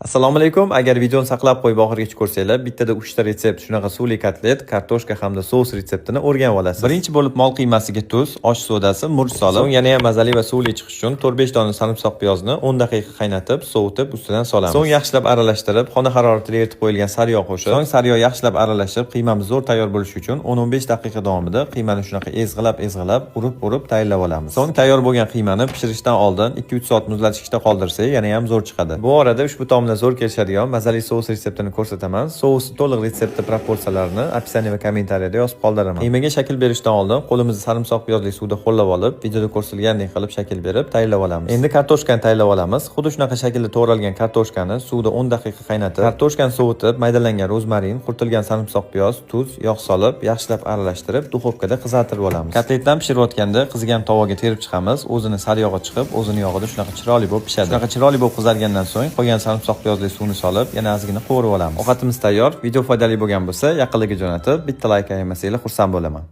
Assalomu alaykum. Agar videoni saqlab qo'yib oxirigacha ko'rsanglar, bittada 3 ta retsept, shunaqa suvli kotlet, kartoshka hamda sous retseptini o'rganib olasiz. Birinchi bo'lib mol qiymasiga tuz, osh sodasi, murch solib, so'ng yana ham mazali va suvli chiqish uchun 4-5 dona sarimsoq piyozni 10 daqiqa qaynatib, sovutib ustidan solamiz. So'ng yaxshilab aralashtirib, xona haroratida eritib qo'yilgan sariyog' qo'shib, so'ng sariyog' yaxshilab aralashib, qiymamiz zo'r tayyor bo'lishi uchun 10-15 daqiqa davomida qiymani shunaqa ezg'ilab-ezg'ilab, urib-urib tayyorlab olamiz. So'ng tayyor bo'lgan qiymani pishirishdan oldin 2-3 soat muzlatgichda qoldirsak, yana ham zo'r chiqadi. Bu orada ushbu taomlar zo'r kelishadigan mazali sous retseptini ko'rsataman. Sous to'liq retsepti proporsiyalarini описание va kommentariyada yozib qoldiraman. Qiymaga shakl berishdan oldin qo'limizni sarimsoq piyozli suvda ho'llab olib, videoda ko'rsatilgandek qilib shakl berib tayyorlab olamiz. Endi kartoshkani tayyorlab olamiz. Xuddi shunaqa shaklda to'g'ralgan kartoshkani suvda 10 daqiqa qaynatib, kartoshkani sovutib, maydalangan rozmarin, quritilgan sarimsoq piyoz, tuz, yog' solib, yaxshilab aralashtirib, duxovkada qizartirib olamiz. Kotletdan pishirayotganda qizigan tovaga terib chiqamiz. O'zini sariyog'i chiqib, o'zini yog'ida shunaqa chiroyli bo'lib pishadi. Shunaqa chiroyli bo'lib qizargandan so'ng qolgan sarimsoq piyozli suvni solib, yana ozgina qovurib olamiz. Ovqatimiz tayyor. Video foydali bo'lgan bo'lsa, yaqinlarga jo'natib, bitta layk ayamasanglar xursand bo'laman.